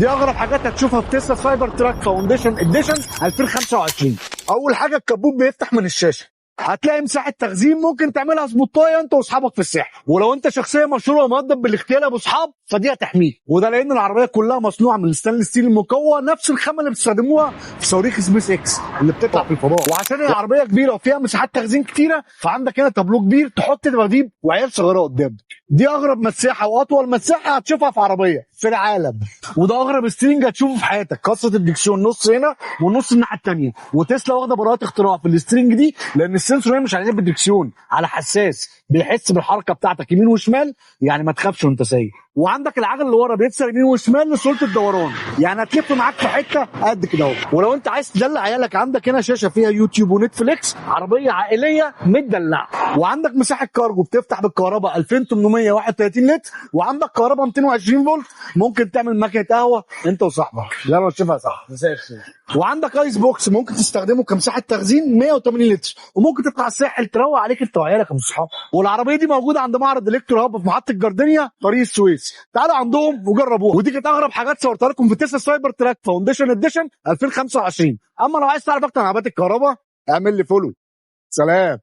دي اغرب حاجات هتشوفها في تسلا سايبر تراك فاونديشن اديشن 2025. اول حاجة الكبوت بيفتح من الشاشة، هتلاقي مساحة تخزين ممكن تعملها سبوتايه انت واصحابك في الساحل، ولو انت شخصية مشهورة ومؤدب بالاغتيال ابو اصحاب فدي هتحميك، وده لان العربية كلها مصنوعة من ال stainless steel المقوى، نفس الخامة اللي بتستخدموها في صواريخ سبيس اكس اللي بتطلع في الفضاء. وعشان العربية كبيرة وفيها مساحات تخزين كتيرة، فعندك هنا تابلو كبير تحط دباديب وعيال صغيرة قدامك. دي اغرب مساحة واطول مساحة هتشوفها في عربية في العالم، وده اغرب steering هتشوفه في حياتك. قصة الدكسيون نص هنا والنص الناحية الثانية، وتسلا واخده براءه اختراع في ال steering دي، لان ال sensor هنا مش على جنب الدكسيون، على حساس بيحس بالحركة بتاعتك يمين وشمال، يعني ما تخافش وانت سايق. وعندك العجل اللي ورا بيكسر يمين وشمال لسهوله الدوران، يعني هتلف معاك في حتة قد كده اهو. ولو انت عايز تدلع عيالك عندك هنا شاشة فيها يوتيوب ونتفليكس، عربية عائلية متدلعه. وعندك مساحة كارجو بتفتح بالكهرباء 2831 لتر، وعندك كهرباء 220 فولت، ممكن تعمل مكنه قهوة انت وصاحبك. لا انا شايفها صح. مساء الخير. وعندك ice box ممكن تستخدمه كمساحه تخزين 180 لتر، وممكن تطلع الساحل تروق عليك انت وعيالك يا صحاب. والعربية دي موجودة عند معرض الكترو هاب في محطة الجاردينيا طريق السويس، تعالوا عندهم وجربوها. ودي كانت اغرب حاجات صورتها لكم في تسلا سايبر تراك فاونديشن اديشن 2025. اما لو عايز تعرف اكتر عن عربيات الكهرباء اعمل لي follow. سلام.